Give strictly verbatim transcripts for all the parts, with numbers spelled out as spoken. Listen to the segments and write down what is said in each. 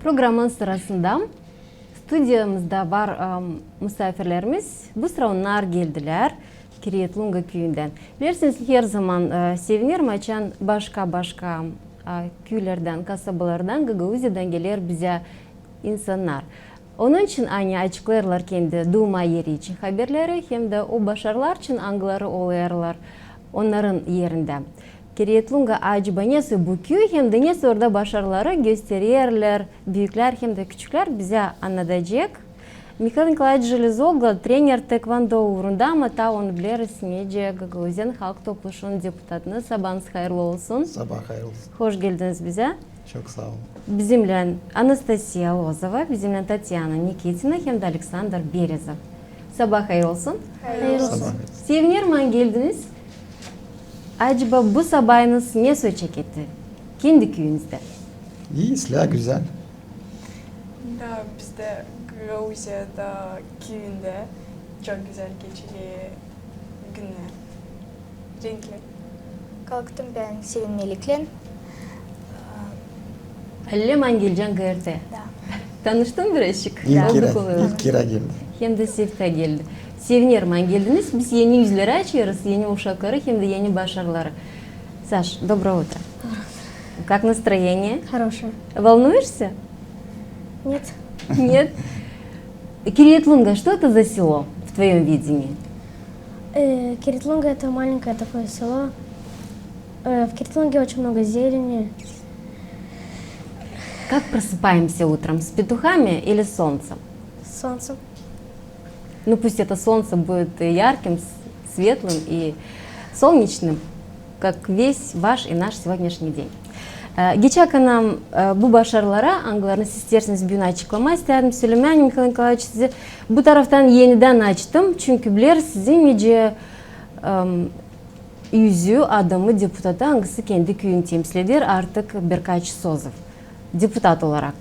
Programın sırasında studiyamızda var, e, musaafirlerimiz. Bu sıra onnar geldilär Kiryat Lunga küüyündän. Bilersiniz, herzaman, e, sevinerim, açan başka-başka, e, küülerdän, kasabalardan, Gagauziyadan geler bizä insannar. Onun için ani açıklêêrlar kendi duuma eri için haberleri hem dä o başarılar için, angıları olêrlar onnarın erindä. Kiryat Lunga acaba nesoy bu küüy hem dä nesoy orada başarıları göstererlär büüklär hem dä küçüklär, bizä annadacek Mihail Nikolaeviç Železogla, trener taekvondo uurunda, ama taa onu bileriz nicä Gagauziyanın Halk Topluşunun deputatını. Sabaanız hayırlı olsun. Sabaa hayırlı olsun. Hoş geldiniz bizä. Çok saa olun. Bizimnän Anastasiya Lozova, bizimnän Tatyana Nikitina hem dä Aleksandr Berezov. Sabaa hayır olsun. Hayır olsun. Sabaa hayır olsun. Sevinerim, ani geldiniz. Acaba bu sabaanız nesoy çeketti kendi küüyünüzdä? İi, islää, gözäl. Da, bizdä Gagauziyada küüyündä çok gözäl geçiler günü. Renkli. Kalktım bän sevinmeliklän. Öyle mi, ani gelecän GRT? Da. Tanıştın birazcık? İlk kerä, ilk kerä geldi. Hem dä Sevda geldi. Sevinerim, ani geldiniz. Biz eni üzleri açêrız, eni uşakları hem dä eni başarıları. Саш, доброе утро. Как настроение? Хорошее. Волнуешься? Нет. Нет? Кирьят Лунга, что это за село в твоём видении? Э, Кирьят Лунга — это маленькое такое село. Э, в Кирьят Лунге очень много зелени. Как просыпаемся утром, с петухами или с солнцем? С солнцем. Ну, пусть это солнце будет ярким, с-, светлым и солнечным, как весь ваш и наш сегодняшний день. E, geçäkän, e, bu başarılara, angılarını siz isteersiniz büün açıklamaa, isteerim sölemää, Mihail Nikolaeviç, sizi bu taraftan enidän açtım, çünkü bilerim sizi nicä, em, üzü, adamı, deputatı, angısı kendi küüyün temsil eder artık birkaç sezon deputat olarak.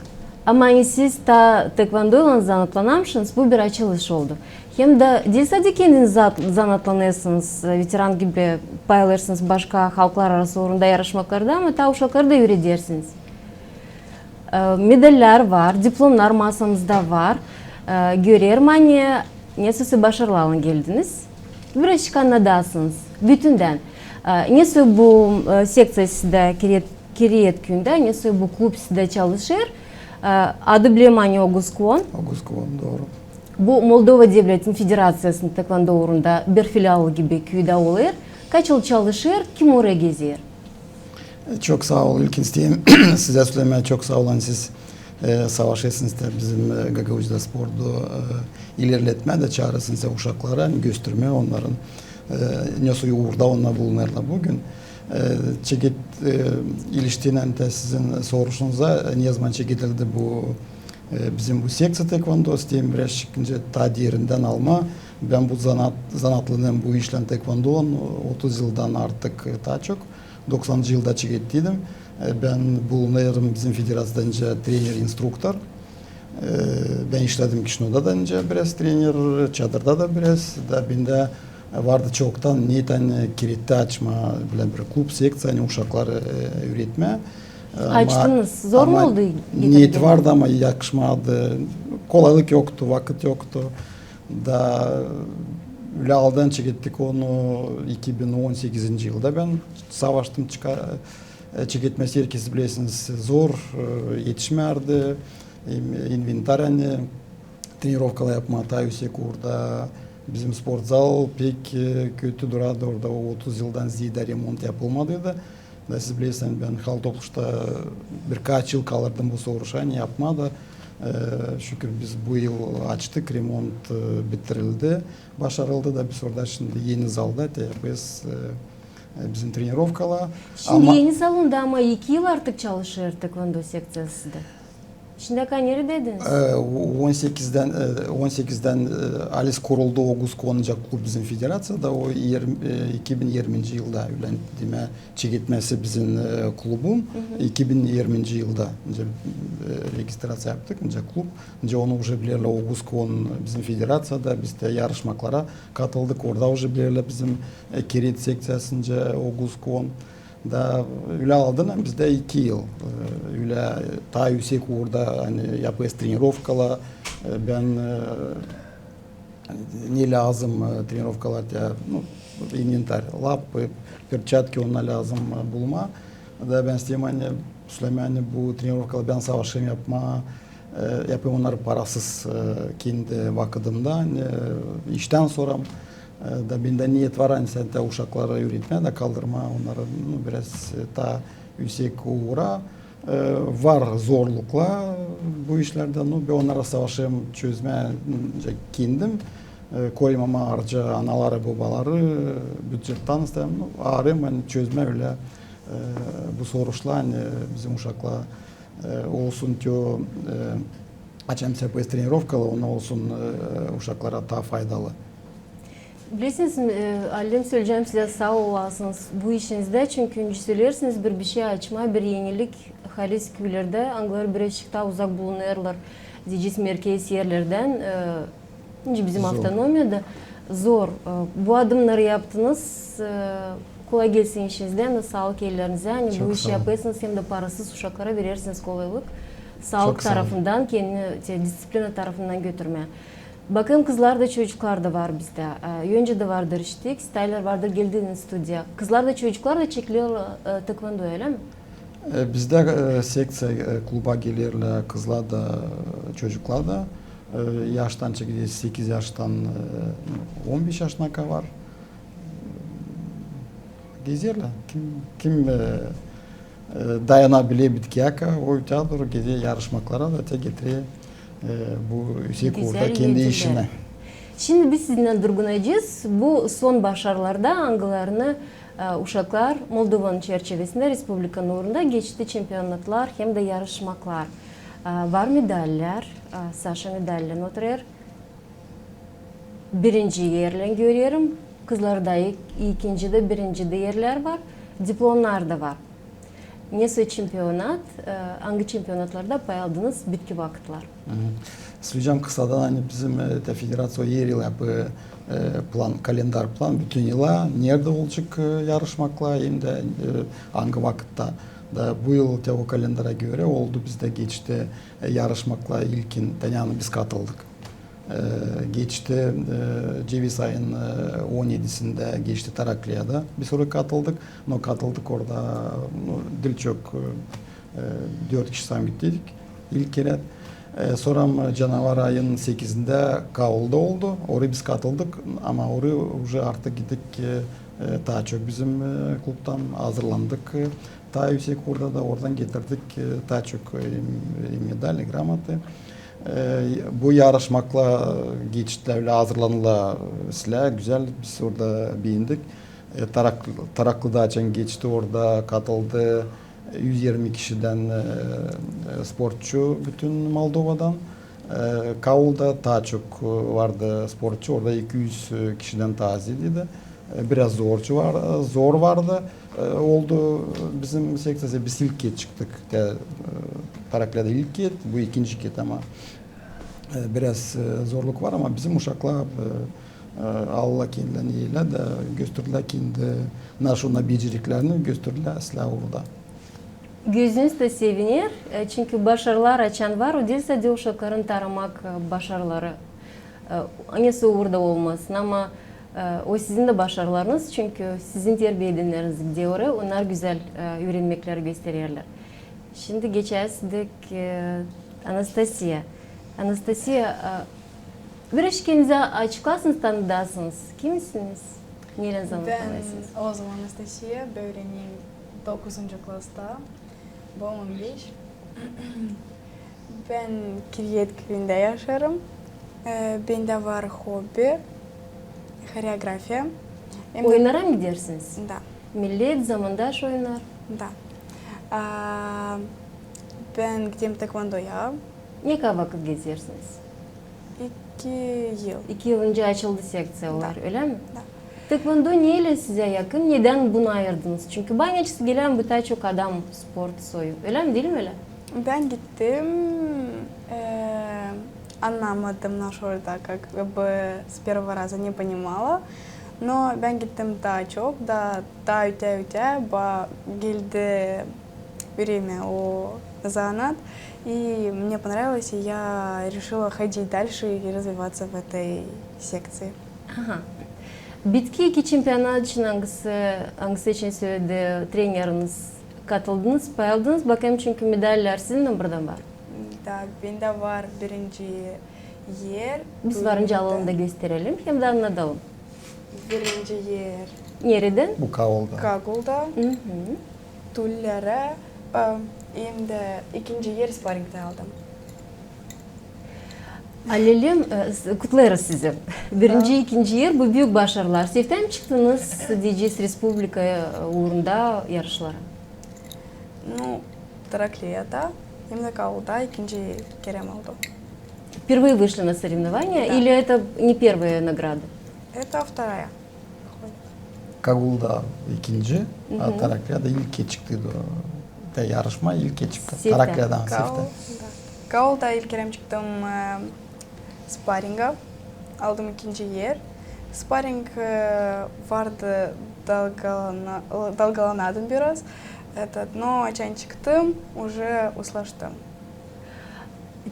Ama ani siz taa taekwondoylan zanaatlanamşınız, bu bir açılış oldu. Hem dä diil sade kendiniz zat-, zanaatlanêrsınız, e, veteran gibi paylaşêrsınız başka halklararası uurunda yarışmaklarda, ama taa uşakları da üüredersiniz. E, medallar var, diplomnar masamızda var. E, görerim, ani nesoy başarılarlan geldiniz. Birazcık annadasınız, bütündän. E, nesoy bu, e, sekţiya sizdä Kiri-, Kiryat küüyündä, nesoy bu klub sizdä çalışêr. E, adı, bilerim, ani Oguz Kuon. Oguz Kuon, dooru. Bu Moldova Devletin Federaţiyasının taekvondo uurunda bir filialı gibi küüdä olêr. Kaç yıl çalışêr, kim orayı gezer? E, çok saa ol. İlkin isteerim sizä sölemää çok saa ol, ani siz, e, savaşêrsınız da bizim, e, Gagauziyada sportu, e, ilerletmää da çaarêrsınız uşakları, ani göstermää onnarın, e, nesoy uurda onnar bulunêrlar büün. E, çeket-, e, iliştiynän dä sizin soruşunuza, e, nezaman çekedildi bu, e, bizim bu sekţiya taekvondo, isteerim birazcık nicä taa derindän almaa. Bän bu zanaat-, zanaatlanêrım bu işlän, taekwondonun otuz yıldan artık, e, taa çok. Doksanıncı yılda çekettiydim. E, bän bulunêrım bizim federaţiyada nicä trener-instruktor. E, bän işledim Kişinövda da nicä biraz trener, Çadırda da biraz, da bendä vardı çoktan neet, ani Kiryatı açmaa, bilä, bir klub, sekţiya, ani uşakları, e, üüretmää. E, ama, açtınız. Zor mu oldu getirmää? Neet vardı, ama yakışmadı. Kolaylık yoktu, vakıt yoktu. Da ölä aldan çekettik onu iki bin on sekizinci yılda. Bän savaştım çıka-, e, çeketmää, herkez bilersiniz, zor, e, etişmärdi. Em, inventar, ani trenirovkalar yapmaa taa üüsek uurda. Bizim sportzal pek, e, kötü durardı orada, o otuz yıldan zeedä remont yapılmadıydı. Da siz bilersiniz, bän Halk Topluşta birkaç yıl kalırdım bu soruşa, ani yapmaa da, e, şükür biz bu yıl açtık, remont, e, bitirildi. Başarıldı da biz orada şindi eni zalda te biz, e, e, bizim trenirovkalar. Şindi eni zalında, ama iki yıl artık çalışêr taekvondo sekţiyası da. Şindiyä kadar neredäydiniz? E, on sekizdän, e, on sekizdän, e, alis kuruldu Oguz Kuon nicä klub bizim federaţiyada, o irmi, e, iki bin irminci yılda, ölä demää, çeketmäsi bizim, e, klubun, iki bin irminci yılda nicä, e, registraţiya yaptık, nicä klub, nicä onu uje bilerlär Oguz Kuon bizim federaţiyada, biz dä yarışmaklara katıldık, orada uje bilerlär bizim, e, Kiryat sekţiyası nicä Oguz Kuon. Da ölä aldınnan bizdä iki yıl. E, ölä taa üüsek uurda, ani yapêrız trenirovkalar, e, bän, e, ne lääzım, e, trenirovkalar, te, nu, inventar, lapı, e, perçatki, onnar lääzım, e, bulmaa. Da bän isteerim, ani, söleyim, ani bu trenirovkalar bän savaşêrım yapmaa, e, yapêrım onnarı parasız, e, kendi vakıdımda, ani, e, iştän sora, e, da bendä neet var, ani sän te uşakları üüretmää da kaldırmaa onnarı, nu, biraz, e, taa üüsek uura. E, var zorluklar bu işlerdä, nu, bän onnarı savaşêrım çözmää, m, kendim, e, koymamaa harca anaları, bobaları, e, bücettan isteerim, nu, aarêêrım, ani çözmää ölä, e, bu soruşlar, ani bizim uşaklar, e, olsun te o, e, açan bizdä trenirovkalar, onnar olsun, e, uşaklara taa faydalı. Bilersiniz, e, Alem, söleyecäm sizä saa olasınız bu işinizdä, çünkü, nicä söleersiniz, bir, bir şey açmaa, bir enilik halis küülerdä, angıları birazçık taa uzak bulunêrlar, deyecez, merkez erlerdän, e, nicä bizim avtonomiyada. Zor. E, bu adımnarı yaptınız, e, kolay gelsin işinizdä, hem dä saalık ellerinizä, ani bu işi yapêrsınız, hem dä parasız uşaklara verersiniz kolaylık. Saalık tarafından, kendini, te, disţiplina tarafından götürmää. Bakêrım, kızlar da, çocuklar da var bizdä. E, öncä dä vardı, işittik, Taylar vardı, geldi studiyaya. Kızlar da, çocuklar da çekilêr, e, taekvondoya, ölä mi? E, bizdä, e, sekţiya, e, kluba gelerlär kızlar da, e, çocuklar da. E, yaştan çekildi, sekiz yaştan, e, on beş yaşına kadar var. Gezerlär. Kim, kim, e, e, dayanabiler bitkiyä kadar, o öteyä dooru gezer yarışmaklara da te getirer, e, bu üüsek uurda kendi işini. Şindi biz sizinnän durgunacez bu son başarılarda, angılarını, e, uşaklar Moldovanın çerçevesindä respublikanın uurunda geçti çempionatlar hem dä yarışmaklar. E, var medallar, e, Saşa medalylan oturêr. Birinci erlän görerim. Kızlarda ik-, ikinci dä, birinci dä erlär var. Diplomnar da var. Nesoy çempionat, e, angı çempionatlarda pay aldınız bitki vakıtlar? Söleyecäm kısadan, ani bizim, e, te federaţiya er yıl yapêr, e, plan, kalendar plan, bütün yıla neredä olacek, e, yarışmaklar, hem dä, e, angı vakıtta. Da bu yıl te o kalendara görä oldu, bizdä geçti, e, yarışmaklar ilkin, te ani biz katıldık. E, geçti, e, ceviz ayın, e, on edisindä geçti Tarakliya da. Biz orayı katıldık. No katıldık orada, no, diil çok, e, dört kişi sami gittiydik ilk kerä. E, sora, e, canavar ayın sekizindä Kaulda oldu. Orayı biz katıldık, ama orayı uje artık gittik, e, e, taa çok bizim, e, klubtan hazırlandık. E, taa üüsek uurda da oradan getirdik, e, taa çok, e, medal, gramotä. E, bu yarışmaklar geçitlär ölä hazırlanıla, e, islää, gözäl, biz orada beendik. E, Tarak-, Taraklıda açan geçti, orada katıldı, e, üz irmi kişidän, e, e, sportçu bütün Moldovadan. E, Kaulda taa çok, e, vardı sportçu, orada iki üz, e, kişidän taa az idi. E, biraz zorçu var, e, zor vardı. E, oldu bizim sekţiyada, biz ilk ket çıktık. Te, e, Tarakliada ilk ket, bu ikinci ket, ama, e, biraz, e, zorluk var, ama bizim uşaklar, e, e, aldılar kendilerini elä da gösterdilär kendi, naşona beceriklerini gösterdilär islää uurda. Gözünüz dä seviner, e, çünkü başarılar açan var, o diil sade uşakların taramak, e, başarıları. E, nesoy uurda olmasın, ama, e, o sizin dä başarılarınız, çünkü sizin terbiya edenleriniz gider oraya, onnar gözäl, e, üürenmekleri göstererlär. Şindi geçeriz, e, Anastasiya. Anastasiya, e, biraz kendinizi açıklasınız, tanıdasınız. Kimsiniz? Neylän zanaatlanêrsınız? Bän özüm Anastasiya, bän üürenerim dokuzuncu klasta. Bän on beş. Bän Kiriyet küüyündä yaşêêrım. E, bendä var hobi, horeografiya. Hem dä... Oyunnara mı gidersiniz? Da. Millet, zamandaş oyunnar? Da. A, bän giderim taekwondoya. Ne kadar vakıt gezersiniz? İki yıl. İki yıl öncä açıldı sekţiyalar, ölä mi? Da. Taekwondo neylän sizä yakın, nedän bunu ayırdınız? Çünkü bana açısı gelä, bu taa çok adam sport soyu, ölä mi, diil mi ölä? Bän gittim, e, annamadım, naşoy da, как бы, с первого раза не понимала, Но bän gittim taa çok, da taa ötää-ötää, ba, geldi üreemä o zanaat. И мне понравилось, и я решила ходить дальше и развиваться в этой секции. Aha. Bitki iki çempionat için, angısı, angısı için söledä treneriniz, katıldınız, pay aldınız, bakayım, çünkü medallar sizinnän burada var. Da, bendä var birinci er. Biz varınca alalım da gösterelim hem dä annadalım. Birinci er. Neredän? Bu Kagulda. Kagulda. Hı hı. Tullera, e, hem dä ikinci er sparingtä aldım. Alelem, e, s-, kutlêêrız sizi. Birinci, ikinci er, bu büük başarılar. Seftä mi çıktınız, deyecez, respublika, e, uurunda yarışlara? Ну, Тараклеяда, hem dä Kagulda ikinci kerä oldu. Впервые вышли на соревнования, да, или это не первая награда? Это вторая. Kagulda ikinci, a Tarakleada ilk çıktı. Da yarışma ilk çıktı. Tarakleadan seftä. Kagulda ilk kerä çıktım, e, sparinga. Aldım ikinci er. Sparing, e, vardı, dalgalana-, dalgalanadım biraz. Этот, но açan çıktım, уже uslaştım.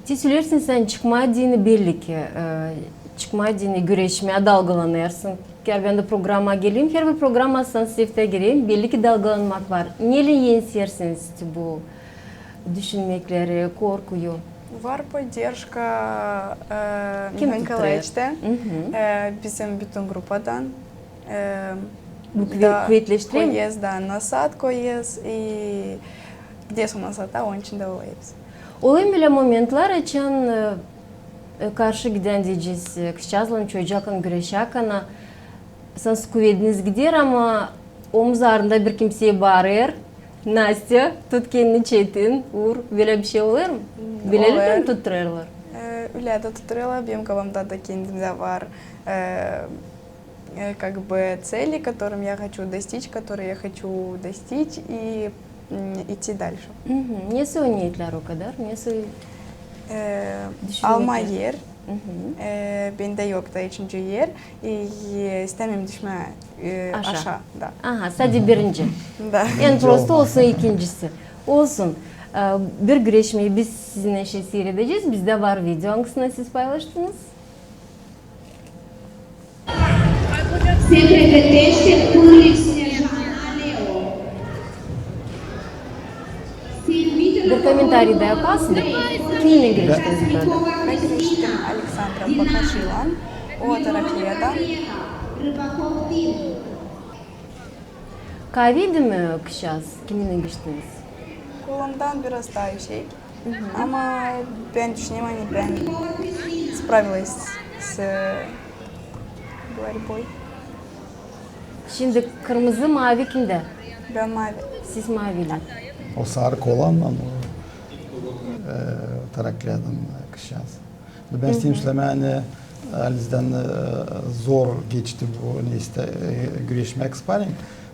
Te söleersin sän çıkmaa deyni, belli ki, e, çıkmaa deyni güreşmää, dalgalanêrsın. Ker bän dä programa gelim, herbir programa sän seftä gelim, belli ki dalgalanmak var. Neylän ensersiniz bu düşünmekleri, korkuyu? Var поддержка, e, Nikolaeviçtän, e, bizim bütün grupadan. E, bu kuvetleştirä mi? Koyêrız, da, nasat koyêrız, i gideriz o nasata, onun için dä olêrız. Olêr bölä momentlar, açan, e, e, karşı gidän, deyecez, e, kızçaazlan, çocuklan güreşärkän, sän kuvediniz gider, ama omuzlarında bir kimsey baarêr: "Nastya, tut kendini, çetin, uur". Bölä bir şey olêr mı? Bölä lääzım tutturêrlar. E, ölä dä tutturêrlar, benim kafamda da kendimdä var, e, e, как бы цели, которым я хочу достичь, которые я хочу достичь и, м, идти дальше. Nesoy neetlär o kadar, nesoy düşünmekler? E, almaa er. E, bendä yok taa üçüncü er. E, istämeerim düşmää, e, aşaa. Aşaa, da. Aha, sade birinci. Da. En prosto olsun ikincisi. Olsun. E, bir güreşmeyi biz sizinnän şindi siiredecez. Bizdä var video, angısını siz paylaştınız. Се превртеше Пурлик Снежана Лео. Bir komentariy da yapasın. Kiminlän güreştiniz burada? Bän güreştim Aleksandra Bakashılan, o Tarakleadan. Kaaveydi mi kızçaaz? Kiminlän güreştiniz? Kolandan biraz taa üüsek. Ama bän düşünerim, ani bän справилась с борьбой. Şindi kırmızı, maavi kimdä? Bän maavi. Siz maaviylän. O sarı kolandan, o, e, Tarakleadan kızçaaz. Bän isteerim sölemää, ani Alizdän, e, zor geçti bu, neysä, e, güreşmäk sparing.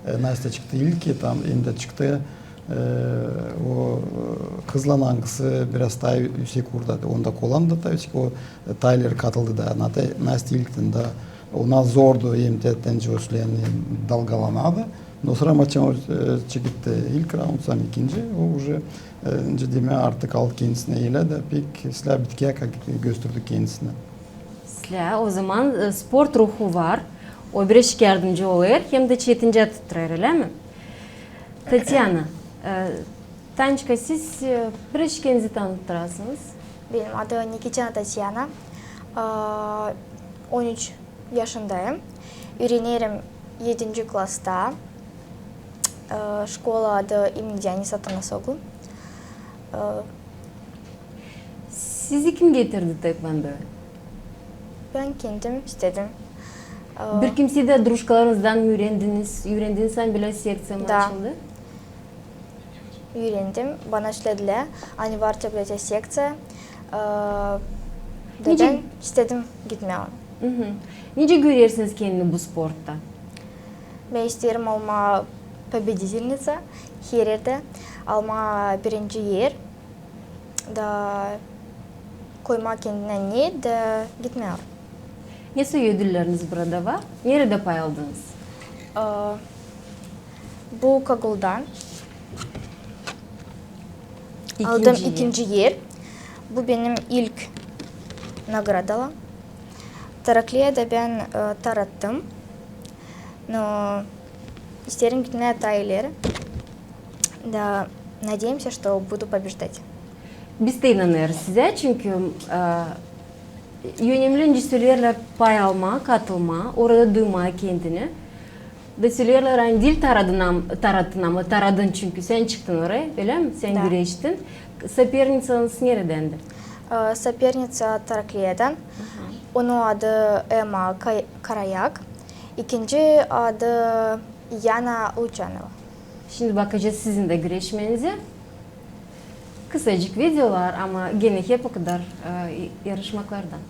E, Nastya çıktı ilk, tam hem dä çıktı, e, o, e, kızlan, angısı biraz taa üüsek uurda. Onda kolan da taa üüsek, o, e, Tayler katıldı da. Nastya, Nastya ilktän da ona zordu, hem dä, deyecez, o sölän, dalgalanardı. No sora maçın o, e, çıktı ilk raund, sora ikinci, o уже, e, nicä demää, artık aldı kendisinä elä da pek islää bitkiyä gösterdi kendisinä. İslää, o zaman, e, sport ruhu var. O biraz yardımcı olêr, hem dä çetincä tutturêr, ölä mi? Tatyana, e, Tançka, siz, e, biraz kendinizi tanıtırasınız? Benim adım Nikitina Tatyana. E, on üç yaşındayım. Üürenerim edinci klasta. E, şkola adı İmni Dionisa Atanasoglu. E, Sizi kim getirdi taekwondoya? Bän kendim istedim. E, Bir kimseydän, drujkalarınızdan mı üürendiniz? Üürendiniz, ani bölä sekţiya mı açıldı? Üürendim. Bana söledilär, ani var taa bölä sekţiya. E, da bän istedim gitmää. Nicä görersiniz kendini bu sportta? Bän isteerim olmaa победительница, her erdä almaa birinci er, da koymaa kendimä niyet da gitmää. Nesoy ödülleriniz burada var? Neredä pay aldınız? Ee, bu Kaguldan aldım ikinci er. Bu benim ilk nagradalar. Tarakleyada bän e, tarattım. No isteerim gitmää taa ileri. Da надеемся, что буду побеждать. Biz dä inanêrız sizä, çünkü e, önemli, nicä söleerlär, pay almaa, katılmaa, orada duymaa kendini. Da söleerlär, ani diil tarattın, ama tarattın, ama taradın, çünkü sän çıktın oraya, ölä mi? Sän güreştin. Soperniţanız neredändir? Ee, soperniţa Tarakleyadan. Onun adı Emma Kay- Karayak. İkinci adı Yana Luçanova. Şindi bakacez sizin dä güreşmenizä. Kısacık videolar, ama genä hep o kadar e, yarışmaklardan.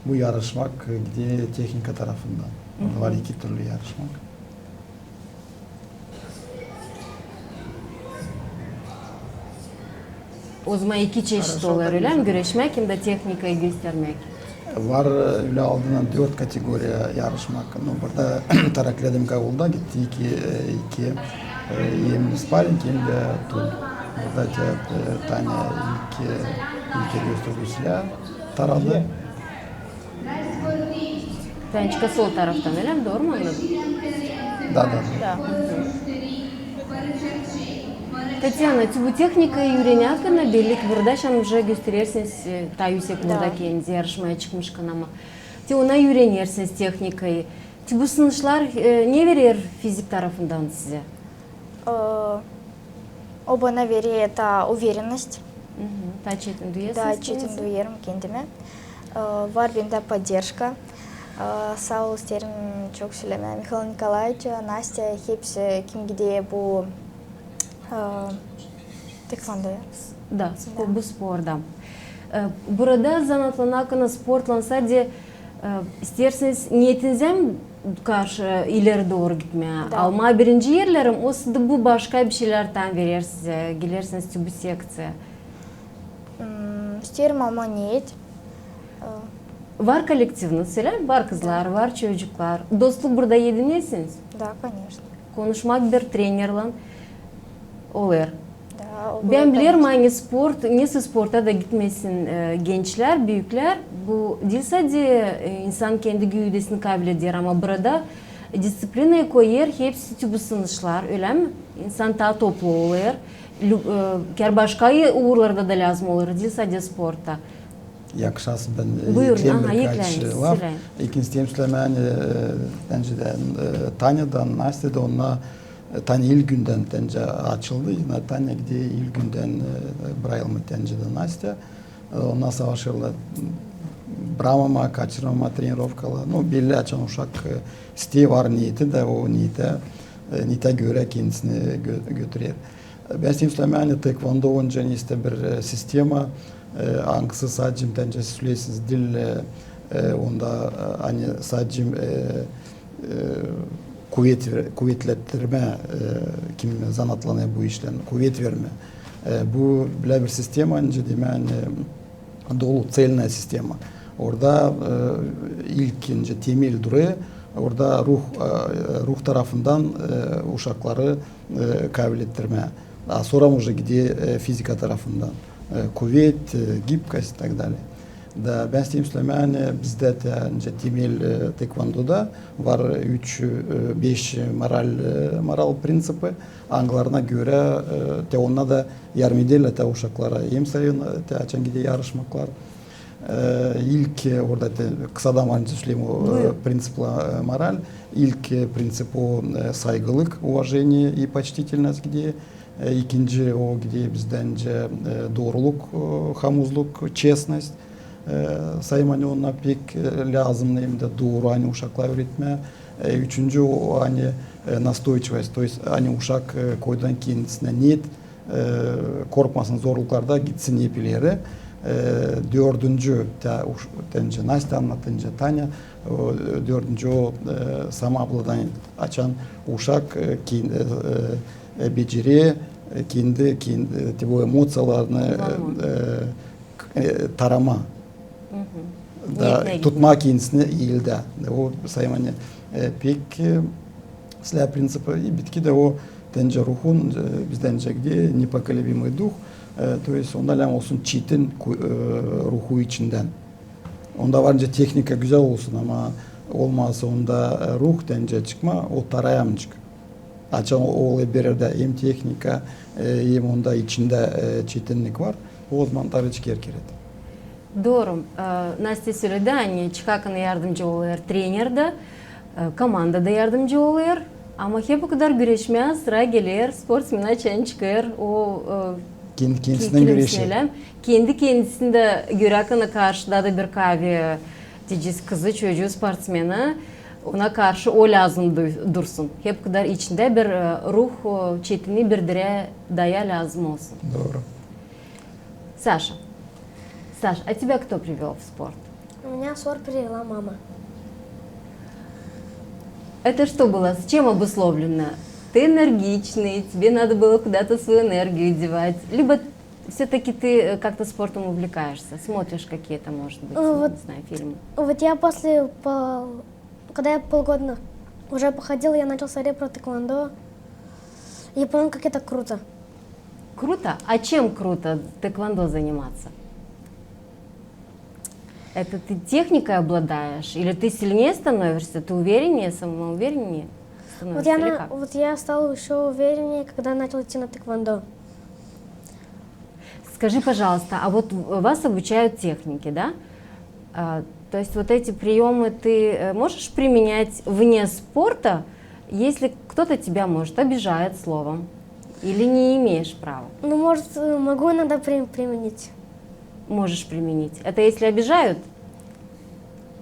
Bu yarışmak e, gider tehnika tarafından. Var iki türlü yarışmak. O zaman iki çeşit olêr, ölä mi? Güreşmäk hem dä tehnikayı göstermäk. Var e, ölä aldınnan dört kategoriya yarışmak. No, burada Tarakleyada, Kagulda gitti iki, e, iki e, hem sparing, hem dä tul. Burada te, e, Tanya ilk, e, ilk göstergüsündä taradı. Tançka sol taraftan, ölä mi? Dooru mu annadım? Da, da, da. Tatyana, ti bu tehnikayı üürenärkän, belli ki, burada şan uje gösterersiniz e, taa üüsek burada kendinizi yarışmaya çıkmışkan, ama ti ona üürenersiniz tehnikayı. Ti bu sınışlar e, ne verer fizik tarafından sizä? Ee, o bana verer taa уверенность. Taa çetin duyêrsınız kendinizi? Taa çetin duyêrım kendimi. Ee, var bendä поддержка. Ee, saa ol isteerim çok sölemää Mihail Nikolaeviç, Nastya, hepsi, kim gider bu e, taekwondoya. Da, bu sporda. E, burada zanaatlanarkana, sportlan sade e, isteersiniz, niyetinizä mi karşı ileri dooru gitmää? Almaa birinci erleri mi, osa da bu başka bir şeylär taa verer sizä, gelersiniz ti bu sekţiyaya? Hmm, isteerim almaa niyet. Var kollektiviniz, ölä mi? Var kızlar, var çocuklar. Dostluk burada edinersiniz? Da, конечно. Konuşmak bir trenerlän olêr. Da, Bän bilerim, ani sport, nesoy sporta da gitmesin e, gençlär, büüklär, bu diil sade e, insan kendi güüdesini kabil eder, ama burada disţiplinayı koyêr hepsi ti bu sınışlar, ölä mi? İnsan taa toplu olêr. Lü- e, Kär başka uurlarda da lääzım olêr, diil sade sportta. Yakışarsa bän e, ekleerim birkaç laf. İlkin isteerim sölemää, ani e, bendä dä e, Tanyadan, Nastya da, onnar e, Tanya ilk gündän bendä açıldı. Tanya gider ilk gündän e, bırakılmêêr bendä dä Nastya. E, onnar savaşêrlar bırakmamaa, kaçırmamaa trenirovkaları. No, belli, açan uşak e, isteyi var, niyeti dä, o niyetä, e, niyetä görä kendisini gö- götürer. Bän isteerim sölemää, ani taekwondo, onca nesoy bir e, sistema, e, angısı sadecä, bendä, söleersiniz, diil e, e, onda e, ani sadecä e, e, kuvet ver- kuvetlendirmä, e, kim zanaatlanêr bu işlän, kuvet vermä. E, bu bölä bir sistema, nicä demää, ani dolu, целённая sistema. Orada e, ilkinci temel durêr, orada ruh, e, ruh tarafından e, uşakları e, kabil ettirmää. A sora uje gider e, fizika tarafından. E, kuvet, e, gibkost и так далее. Da bän isteerim sölemää, ani bizdä te, nicä temel e, taekwondoda var üç, e, beş moral, e, moral prinţipi, angılarına görä e, te onnar da yardım ederlär te uşaklara, hem sayın e, te açan gider yarışmaklar. E, ilk e, orada te kısadan var, nicä söleerim, o e, prinţipla e, moral. İlk e, prinţip o e, saygılık, уважение и почтительность gider. E, ikinci o gider bizdä nicä e, dooruluk, e, hamuzluk, честность. E, sayêrım, ani onnar pek e, lääzımnı hem dä dooru, ani uşaklara üüretmää. E, üçüncü o, ani e, настойчивость, то есть ani uşak e, koydu kendisinä niyet, e, korkmasın zorluklarda, gitsin hep ileri. E, dördüncü, te, uş- te nicä Nastya annattı, nicä Tanya, o, dördüncü o e, самообладание, açan uşak e, ken- e, e, e, becerer e, kendi, kendi e, te bu emociyalarını e, e, k- e, taramaa. Da, tutmaa kendisini iildä. O sayım, ani, e, pek, e, islää prinţip, e, bitki dä o, deyni, ruhun, e, bizdän çekti непоколебимый дух, e, то есть onda lääzım olsun çetin ku-, e, ruhu içindän. Onda var nicä tehnika gözäl olsun, ama olmasa onda, e, ruh deyni çıkmaa, o tarayamnıçık. Açan o, o bir erdä hem tehnika, e, hem onda içindä, e, çetinnik var, o zaman tarıçık er kerä. Dooru. E, Nastya söledi, ani çıkakana yardımcı olêr trener dä, e, komanda da yardımcı olêr, ama hep okudar güreşmää sıra geler, sportsmenä açan çıkêr o, e, kendi kendisindän güreşer. Kendi kendisindä göräkana karşıda da bir kavi, e, tecez kızı, çocuu sportsmenä, ona karşı o lääzım du-, dursun. Hep okudar içindä bir, e, ruh, e, çetinni birdirä daya lääzım olsun. Dooru. Саша. Саш, а тебя кто привёл в спорт? Меня в спорт привела мама. Это что было? С чем обусловлено? Ты энергичный, тебе надо было куда-то свою энергию девать, либо всё-таки ты, э, как-то спортом увлекаешься, смотришь какие-то, может быть, не знаю, фильмы? Вот я после пол-, когда я полгода уже походила, я начал смотреть про тхэквондо. Я понял, как это круто. Круто? А чем круто тхэквондо заниматься? Это ты техникой обладаешь? Или ты сильнее становишься, ты увереннее, самоувереннее становишься? Вот я стал ещё увереннее, когда начал идти на тхэквондо. Скажи, пожалуйста, а вот вас обучают технике, да? А, то есть вот эти приёмы ты, э, можешь применять вне спорта, если кто-то тебя, может, обижает словом? Или не имеешь права? Ну, может, э, могу иногда при-, применить. Можешь применить. Это если обижают?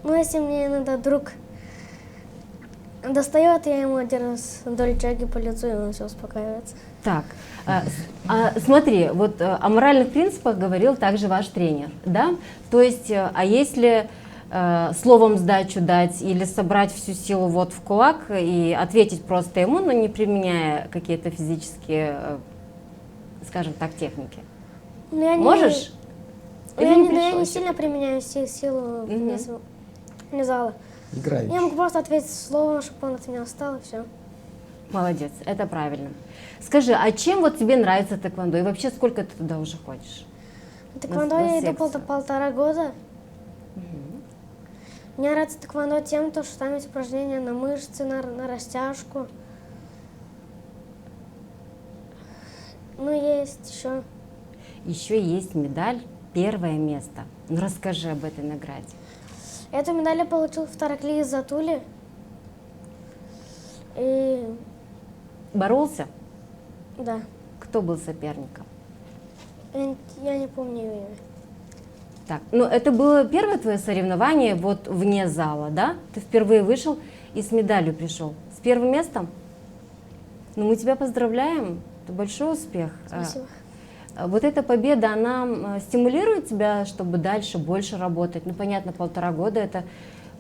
Ну, если мне иногда друг достаёт, я ему один раз долечаги по лицу, и он всё, успокаивается. Так, а, с-, а, смотри, вот, э, о моральных принципах говорил также ваш тренер, да? То есть, э, а если, э, словом сдачу дать или собрать всю силу вот в кулак и ответить просто ему, но не применяя какие-то физические, э, скажем так, техники? Можешь? Ну, я не, ну, я не сильно применяю си-, силу вне зала. Играючи. Я могу просто ответить словом, чтобы он от меня отстал, и всё. Молодец, это правильно. Скажи, а чем вот тебе нравится тхэквондо? И вообще, сколько ты туда уже ходишь? На тхэквондо я иду пол-, полтора года. Мне нравится тхэквондо тем, то, что там есть упражнения на мышцы, на, на растяжку. Ну, есть ещё. Ещё есть медаль «Первое место». Ну, расскажи об этой награде. Эту медаль я получил в Тараклии из-за Тули. И... Боролся? Да. Кто был соперником? Я не, я не помню имя. Так, ну, это было первое твоё соревнование вот вне зала, да? Ты впервые вышёл и с медалью пришёл. С первым местом? Ну, мы тебя поздравляем. Это большой успех. Спасибо. А, а вот эта победа, она, м, стимулирует тебя, чтобы дальше больше работать? Ну, понятно, полтора года — это,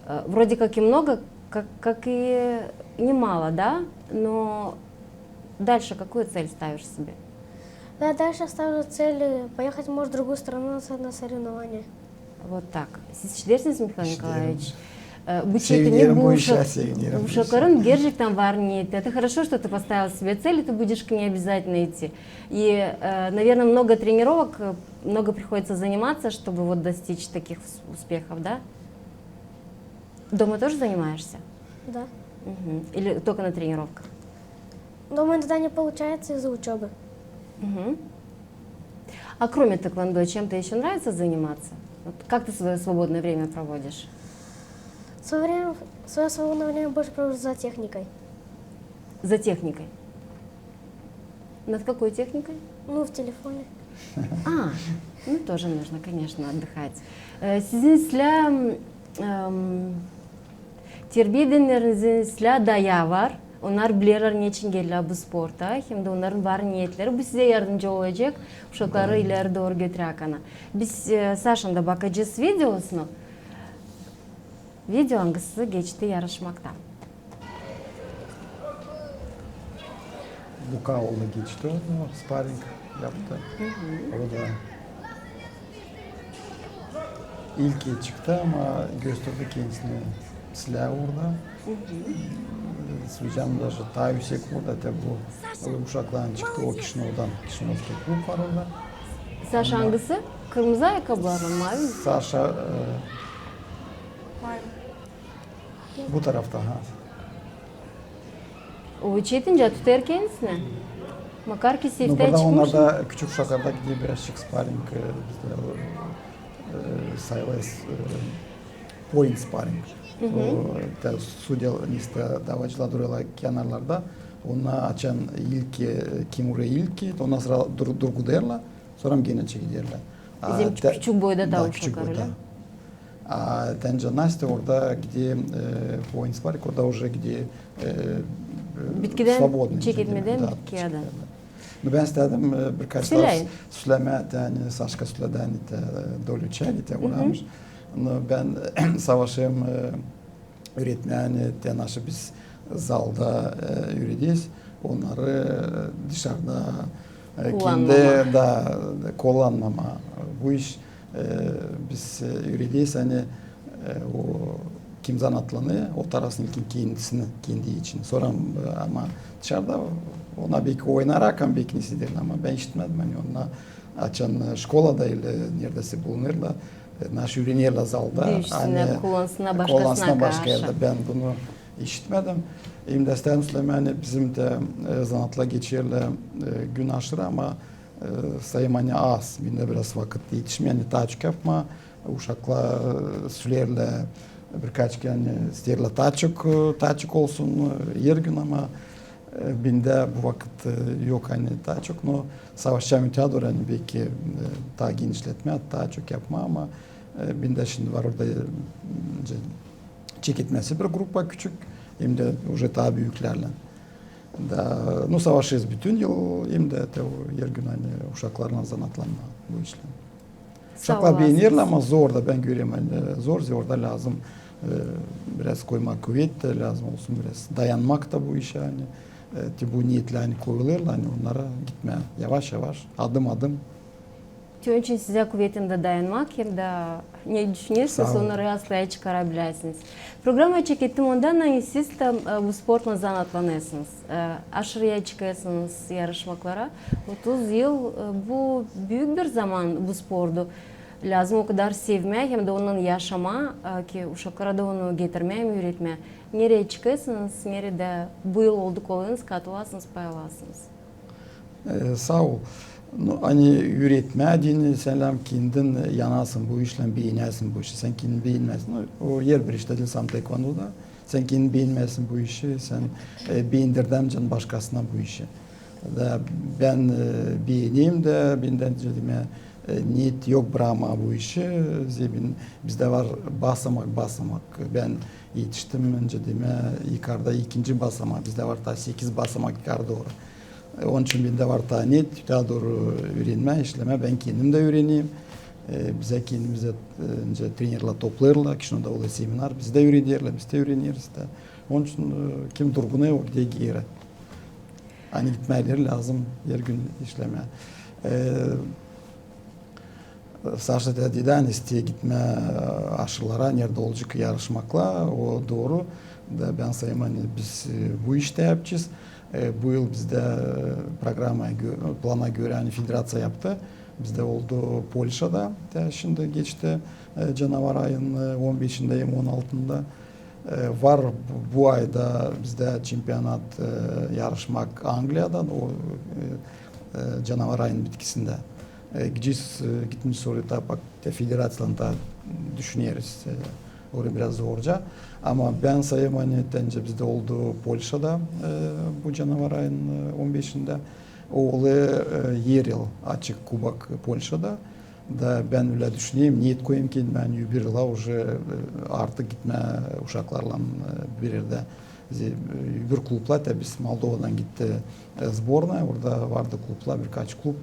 э, вроде как и много, как, как и немало, да? Но дальше какую цель ставишь себе? Да, дальше ставлю цель, э, поехать, может, в другую страну на со-, на соревнования. Вот так. Siz hiç dersiniz, Mihail Nikolaeviç? E, bu çetinni bu uşakların gerçektän var niyeti. Это хорошо, что ты поставил себе цель, и ты будешь к ней обязательно идти. И, э, наверное, много тренировок, э, много приходится заниматься, чтобы вот достичь таких ус-, успехов, да? Дома тоже занимаешься? Да. Мгм. Или только на тренировках? Дома иногда не получается из-за учёбы. Мгм. А кроме тхэквондо, чем-то ещё нравится заниматься? Вот как ты своё свободное время проводишь? Своё время, своё свободное время больше провожу за техникой. За техникой? Над какой техникой? Ну, в телефоне. А, ну, тоже нужно, конечно, отдыхать. Э, sizin islää, em, terbiya edenlerinizin islää dayaa var. Onnar bilerlär neçin geldilär bu sporta, hem dä onnarın var niyetleri. Bu sizä yardımcı olacek uşakları ileri dooru götüräkana. Biz, e, Saşanın da bakacez videosunu. Video, angısı geçti yarışmakta. Luka ola geçti onu, sparing yaptı. O da. İlk çıktı, ama gösterdi kendisini silää orada. Socam da taa üüsek orada, te bu uşaklarlan çıktı, o Kişinövdan, Kişinövski klub var orada. Saşa angısı? Kırmızı ayakkabılarlan, mavi mi? Saşa e, bu tarafta, ha. O çetincä tutêr kendisini. Makar ki seftä Burada çıkmış. Onlarda küçük uşaklarda gider birazcık sparing, e, bizde e, sayılır e, point sparing. O, te sudya, işte, davacılar durêrlar kenarlarda. Onnar açan ilk, e, kim urêr ilk, ondan sora dur, durgudêrlar, sora genä çekiderlär. A, Bizim te- küçük boyda da da, uşaklar, küçük boyda. Öyle? A, te Nastya orada gider e, point sparing, orada uje gider e, Bitkidän svobodno, çeketmedän da, bitkiyä da. No, bän istedim e, birkaç Söläyin. Sölämää, te ani Saşka söledi, ani te e, dolü çay, ani te uuramış. No, bän savaşêrım e, üüretmää, ani te naşı biz zalda e, üürederiz, onnarı e, dışarda e, Kullanmamaa. Kendi da kullanmamaa. Bu iş e, biz e, üürederiz, ani e, o kim zanaatlanêr, o tarasın ilkin kendisini, kendi için. Sora e, ama dışarda ona beki oynarak, ama beki ne isteer, ama bän işitmedim, ani onnar açan e, şkolada ile neredä sä bulunêrlar, e, naşı üürenerlär zalda. Düüşsünnär, Ani kullansınnar kullansınnar başkasına başka karşı. Erdä. Bän bunu işitmedim. Hem dä istedim sölämää, ani bizim te e, zanaatlar geçerlär e, gün aşırı, ama e, sayêrım, ani az. Bendä biraz vakıt etişmeer, ani taa çok yapmaa. Uşaklar e, söleerlär birkaç kerä, ani isteerlär taa çok, e, taa çok olsun e, her gün, ama e, bendä bu vakıt e, yok, ani taa çok, no savaşacam öteyä dooru, ani beki e, taa genişletmää, taa çok yapmaa, ama e, bendä şindi var orada e, çeketmesi bir grupa küçük, hem dä uje taa büüklärlän. Da, no, savaşêrız bütün yıl, hem dä te o her gün, ani uşaklarlan zanaatlanmaa bu işlän. Uşaklar beenerlär, ama zor da, bän görerim, ani zor, zor da lääzım e, biraz koymaa kuvet, lääzım olsun biraz dayanmak da bu işä, ani e, te bu niyetlän, ani koyulêrlar, ani onnara gitmää yavaş-yavaş, adım-adım. Te onun için sizä kuvetindä dayanmak hem dä ne düşünersiniz, onnarı aslaya çıkarabilersiniz. Programayı çekettim ondan, ani siz dä e, bu sportlan zanaatlanêrsınız. E, aşırıya çıkêrsınız yarışmaklara. Otuz yıl e, bu büük bir zaman bu sportu. Lääzım o kadar sevmää hem dä onunnan yaşamaa, e, ki uşaklara da onu getirmää hem üüretmää. Nereyi çıkêrsınız, neredä bu yıl olduk olêrınız, katılasınız, paylaşasınız. E, saa ol. No, ani üüretmää deyni, sän lääzım kendin yanasın bu işlän, beenäsin bu işi. Sän kendin beenmäzsin. No, o herbir iştä diil, sade taekwondoda. Sän kendin beenmäzsin bu işi, sän e, beendirämeyecän başkasına bu işi. Da bän e, beenerim dä, bendä, nicä demää, e, niyet yok brakmaa bu işi. Zerä bizdä var basamak, basamak. Bän etiştim, nicä demää, yukarda ikinci basamaa. Bizdä var taa sekiz basamak yukarı dooru. E, onun için bendä var taa niyet, taa dooru üürenmää, işlemää. Bän kendim dä üürenerim. E, bizä kendimizä, e, nicä trenerlär toplêêrlar, Kişinövda olêr seminar, bizi dä üürederlär, biz dä üüreneriz dä. Onun için e, kim durgunêr, o gider geeri. Ani gitmää lääzım her gün işlemää. E, Saşa dä dedi, ani isteer gitmää aşırılara, neredä olacek yarışmaklar, o dooru. Da bän sayêrım, ani biz e, bu iştä yapacez. E, bu yıl bizdä e, programaya gö-, plana görä, ani federaţiya yaptı. Bizdä oldu Polşada, te şindi geçti e, canavar ayın e, on beşindä hem on altısında. E, var bu, bu ayda bizdä çempionat, e, yarışmak Angliyadan, o e, e, canavar ayın bitkisindä. E, gidecez, e, gitmiş sora taa bak, te federaţiyadan taa düşüneriz. E, orayı biraz zorca. Ama bän sayêrım, ani te nicä bizdä oldu Polşada e, bu canavar ayın e, on beşindä. O olêr e, her yıl açık kubok Polşada. Da bän ölä düşünerim, niyet koyêrım kendimä, ani öbür yıla uje e, artık gitmää uşaklarlan e, bir erdä. Ze-, e, öbür klublar, te biz Moldovadan gitti e, zbornaya, orada vardı klublar, birkaç klub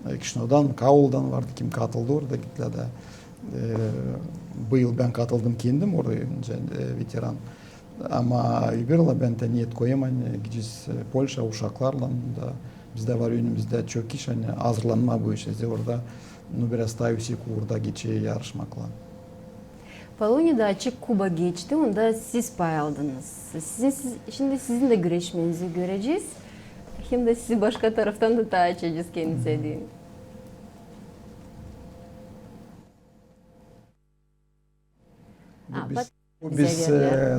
e, e, Kişinövdan, Kauldan vardı, kim katıldı orada, gittilär da. E, bu yıl bän katıldım kendim orada, nicä e, veteran. Ama öbür yıla bän te niyet koyêrım, ani gidecez e, Polşa uşaklarlan da Bizdä var önümüzdä çok iş, ani hazırlanmaa bu işä. Zerä orada, nu, biraz taa üüsek uurda geçer yarışmaklar. Polonyada açık kuba geçti, onda siz pay aldınız. Sizin, siz, şindi sizin dä güreşmenizi görecez. Hem dä sizi başka taraftan da taa açacez kendinizi deyni. Bu biz, bu biz, e,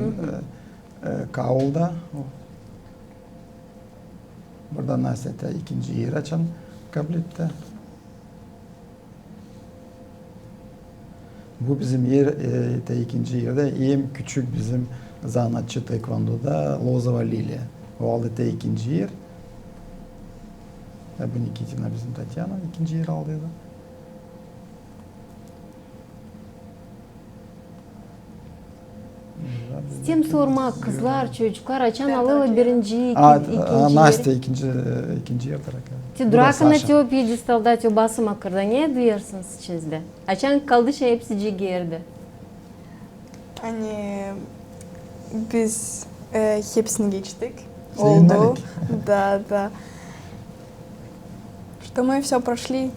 e, Kaulda. Burada Nastya tä ikinci er açan kabletti. Bu bizim er, e, tä ikinci erdä, en küçük bizim zanaatçı taekwondoda Lozova Liliya. O aldı tä ikinci er. E, bu Nikitina bizim Tatyana ikinci er aldıydı. İsteerim sormaa, kızlar, çocuklar, açan alêrlar birinci, ikinci er? Nastya ikinci, e, ikinci er. Te durakana te o piyedestalda, te o basamaklarda, ne duyêrsınız içinizdä? Açan kaldı şindi hepsi erdä. Ani biz, e, hepsini geçtik. Oldu. Da, da. Что мы всё прошли.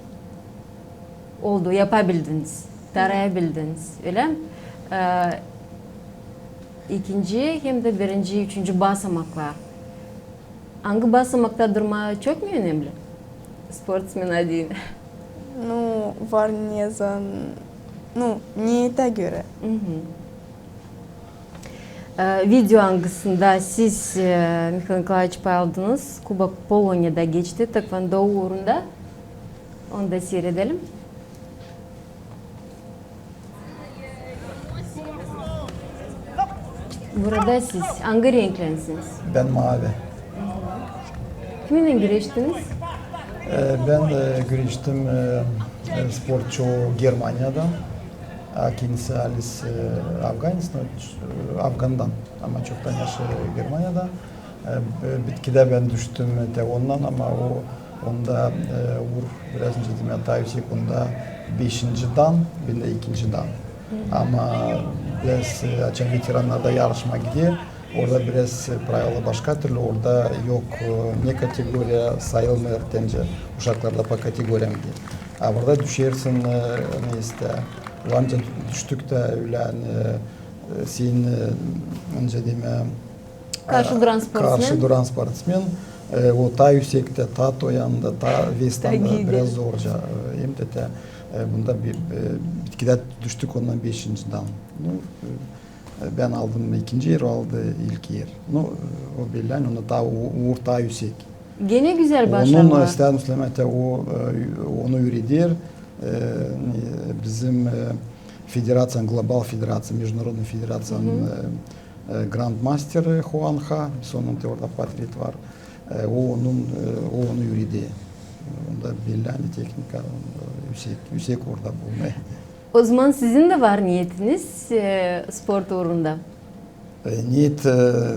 Oldu, yapabildiniz, tarayabildiniz, ölä mi? E, ikinci hem dä birinci, üçüncü basamaklar. Angı basamakta durmaa çok mu önemli sportsmena deyni? Nu, var ne zan-, nu, neetä görä. E, video, angısında siz, e, Mihail Nikolaeviç, pay aldınız, Kuba Polonyada geçti taekvondo uurunda. Onu da siiredelim. Burada siz angı renklensiniz? Bän maavi. Kiminnän güreştiniz? E, bän, e, güreştim, e, e, sportçu Germaniyada. A, kendisi Alis, e, afganец, no, e, Afgandan, ama çoktan yaşêêr Germaniyada. E, b-, bitkidä bän düştüm tä ondan, ama o, onda, e, uur biraz nicä demää, taa üüsek, onda beşinci dan, bendä ikinci dan. Ama biraz, e, açan veterannarda yarışmaa gider, orada biraz, e, pravıla başka türlü, orada yok, e, ne kategoriya, sayılmêêr, nicä uşaklarda po kategoryam gider. A burada düşersin, e, neysä, var nicä düştük tä ölä, e, e, senin, e, nicä demää, karşı duran sportsmen. Karşı duran sportsmen, e, o taa üüsektä, taa toyanda, taa vestanda biraz zorca, e, hem dä tä, e, bunda bir, e, bitkidä düştük ondan beşinci dan. Nu, e, bän aldım ikinci er, o aldı ilk er. Nu, e, o bellä, ani onda taa u-, uur taa üüsek. Genä gözäl başarılar. Onun, e, isteerim sölemää, o, e, onu üüreder, e, bizim, e, federaţiyanın, global federaţiyanın, международный federaţiyanın, e, e, grandmasteri Huan He, biz onun te orada portreti var. E, o onun, e, o onu üüreder. Onda bellä, ani tehnika, e, üüsek, üüsek orada bulunêr. Ozaman sizin dä var neetiniz, e, sport uurunda? E, neet, e,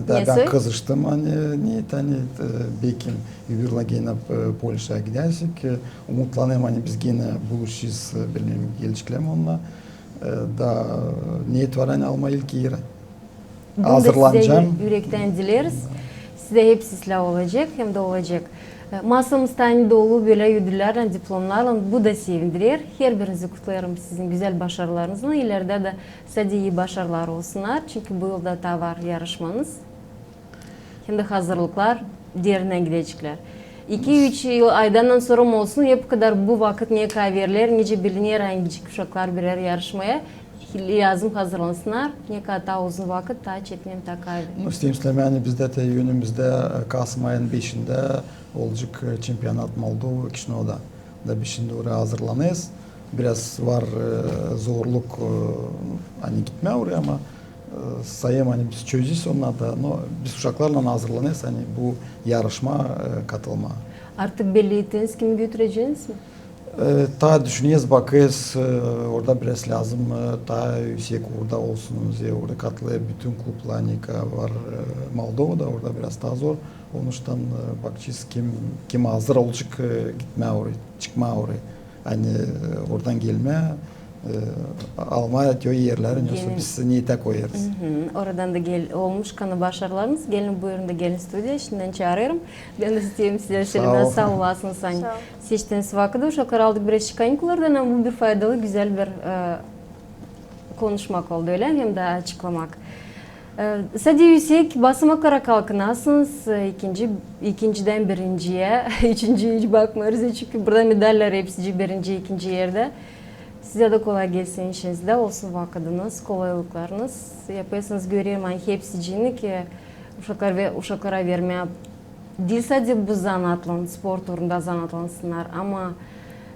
da bän kızıştım, ani neet, ani, e, bekim, yıllarlan genä, e, Polşaya gidärsek, e, umutlanêrım, ani biz genä buluşacez, e, bilmeerim, geleceklerä mi onnar. E, da neet var, ani almaa ilk eri. Bunu da sizä ürektän dileriz. Sizä hepsi islää olacek, hem dä olacek. E, masamız taa dolu bölä ödüllärlän, diplomnarlan, bu da sevindirer. Herbirinizi kutlêêrım sizin gözäl başarılarınızlan. İlerdä dä sade ii başarılar olsunnar, çünkü bu yılda taa var yarışmanız. Hem dä hazırlıklar derindän gideceklär. İki-üç yıl, aydan sora mı olsun, hep kadar bu vakıt ne kadar veriler, nicä biliner, angıcık uşaklar birer yarışmaya lääzım hazırlansınnar, ne kadar taa uzun vakıt, taa çetin hem taa kaydı. Nu, isteerim sölemää, ani bizdä te önümüzdä, e, kasım ayın beşindä olacek, e, çempionat Moldovı Kişinövda. Da biz şindi oraya hazırlanêrız. Biraz var, e, zorluk, e, ani gitmää oraya, ama, e, sayêrım, ani biz çözecez onnarı da, no biz uşaklarlan hazırlanêrız, ani bu yarışmaa, e, katılmaa. Artık belli ettiniz, kimi götüreceniz mi? E, taa düşüneriz, bakêrız, e, orada biraz lääzım, e, taa üüsek uurda olsun, zerä orada katılêr bütün klublar, ani var, e, Moldovada, orada biraz taa zor. Onuştan, e, bakacez, kim, kim hazır olacek, e, gitmää oraya, çıkmaa oraya. Ani, e, oradan gelmää, e, almaa te o erleri, nesoy biz neetää koyêrız. Oradan da gel, olmuş kanı başarılarınız. Gelin, buyurun da gelin studiyaya. Şindän çaarêrım. Bän dä isteerim sizä sölemää, saa olasınız, ani seçtiniz vakıdı. Uşakları aldık biraz kanikulardan, ama bu bir faydalı, gözäl bir, e, konuşmak oldu, ölä mi, hem dä açıklamak. E, sade üüsek basamaklara kalkınasınız, e, ikinci, ikincidän birinciyä, üçüncüyä hiç bakmêêrız, çünkü burada medallar hepsicii birinci, ikinci erdä. Sizä dä kolay gelsin işinizdä, olsun vakıdınız, kolaylıklarınız. Yapêrsınız, görerim, ani hepsicii, ki uşaklar ve, uşaklara vermää diil sade bu zanaatlan, sport uurunda zanaatlansınnar, ama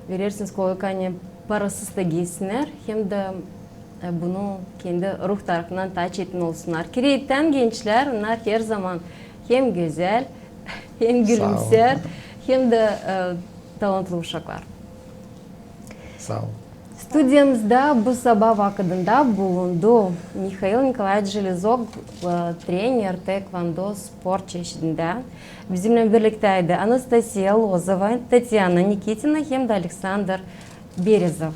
verersiniz kolaylık, ani parasız da gezsinnär, hem dä, e, bunu kendi ruh tarafından taa çetin olsunnar. Kireettän gençlär, onnar herzaman hem gözäl, hem gülümsär, hem dä, e, talantlı uşaklar. Saa ol. Studiyamızda bu sabaa vakıdında bulundu Mihail Nikolaeviç Jelezok, e, trener taekvondo sport çeşidindä. Bizimnän birliktäydi Anastasiya Lozova, Tatyana Nikitina hem dä Aleksandr Berezov.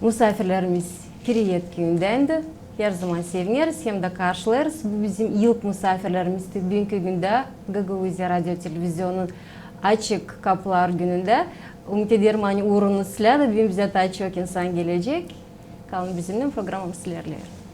Musaafirlerimiz Kireet küüyündän dä. Herzaman sevineriz hem dä karşılêêrız. Bu bizim ilk musaafirlerimizdi büünkü gündä, Gagauziya radio televizionun açık kapılar günündä. Umut ederim, ani uurunuz islää dä, büün bizä taa çok insan gelecek. Kalın bizimnän, programamız ilerleer.